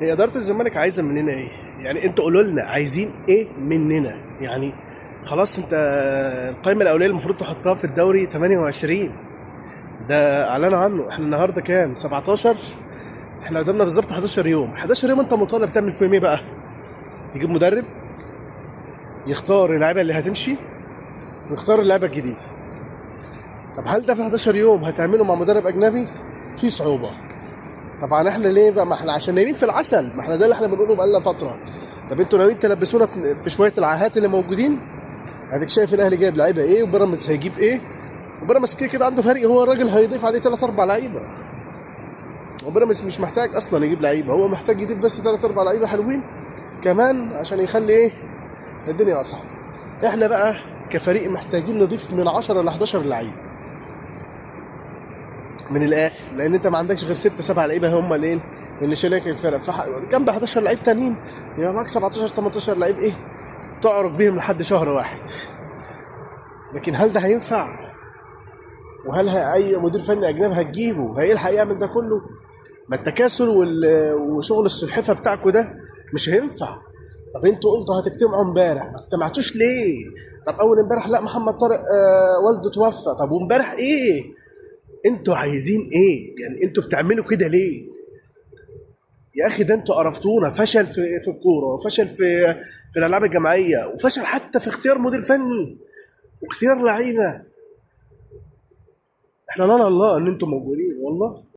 هي ادارة الزمالك عايزه مننا ايه؟ يعني انتوا قولوا لنا عايزين ايه مننا؟ يعني خلاص انت القائمة الاولية المفروض تحطها في الدوري 28، ده اعلنوا عنه. احنا النهارده كام؟ 17. احنا قدامنا بالظبط 11 يوم. 11 يوم انت مطالب تعمل فيهم ايه بقى؟ تجيب مدرب يختار اللعيبة اللي هتمشي ويختار اللعيبة الجديدة. طب هل ده في 11 يوم هتعمله مع مدرب اجنبي؟ في صعوبة طبعا. احنا ليه بقى؟ ما احنا عشان نايمين في العسل، ما احنا ده اللي احنا بنقوله بقالنا فترة. طب انتوا ناويين تلبسونا في شوية العاهات اللي موجودين؟ اديك شايف الاهلي جايب لعيبة ايه، وبيراميدز هيجيب ايه، وبيراميدز كده كده عنده فريق، هو الراجل هيضيف عليه 3 4 لعيبة. وبيراميدز مش محتاج اصلا يجيب لعيبة، هو محتاج يضيف بس 3 4 لعيبة حلوين كمان عشان يخلي ايه الدنيا اصعب. احنا بقى كفريق محتاجين نضيف من 10 ل 11 لعيب من الاخر، لان انت ما عندكش غير 6 7 لعيبة هم اللي اللي شارك الفرق، جنب 11 لعيب تانيين يبقى معاك 17 18 لعيب ايه تعرج بيهم لحد شهر واحد. لكن هل ده هينفع؟ وهل اي مدير فني اجنبي هتجيبه هيلحق يعمل ده كله؟ ما التكاسل وشغل السلحفه بتاعكوا ده مش هينفع. طب انتوا قلتوا هتجتمعوا امبارح، ما اجتمعتوش ليه؟ طب اول امبارح لا محمد طارق والده توفى. طب وامبارح ايه؟ انتوا عايزين ايه؟ يعني انتوا بتعملوا كده ليه؟ يا اخي ده انتوا قرفتونا، فشل في الكورة، وفشل في الالعاب الجماعية، وفشل حتى في اختيار مدير فني واختيار لعيبة. احنا لنا الله ان انتوا موجودين والله.